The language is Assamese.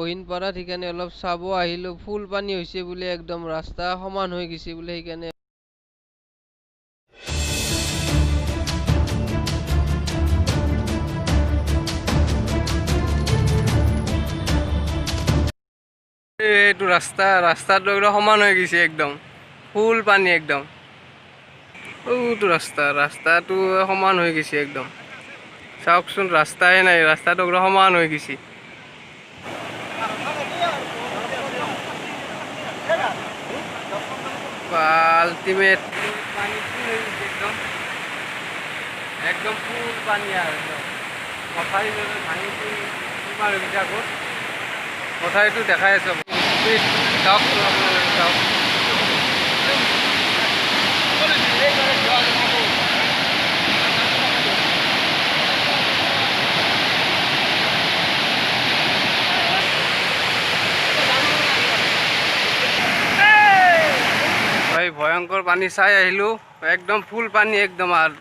মহিনপাৰাত, সেইকাৰণে অলপ চাব আহিলোঁ। ফুল পানী হৈছে বোলে, একদম ৰাস্তা সমান হৈ গৈছে বোলে, সেইকাৰণে এইটো ৰাস্তাটো একদম সমান হৈ গৈছে, একদম ফুল পানী একদম। এইটো ৰাস্তাটো সমান হৈ গৈছে একদম। চাওকচোন, ৰাস্তাই নাই, ৰাস্তাটো একদম সমান হৈ গৈছে। আল্টিমেট পানী ফুল হৈ গৈছে একদম, একদম ফুল পানী আৰু একদম মথাউৰি ভাঙি চুৰমাৰ হৈ গৈছে। আগত মথাউৰিটো দেখাই আছোঁ, চাওকচোন আপোনালোকে, চাওক। ভাই, ভয়ংকৰ পানী চাই আহিলোঁ, একদম ফুল পানী একদম আৰু।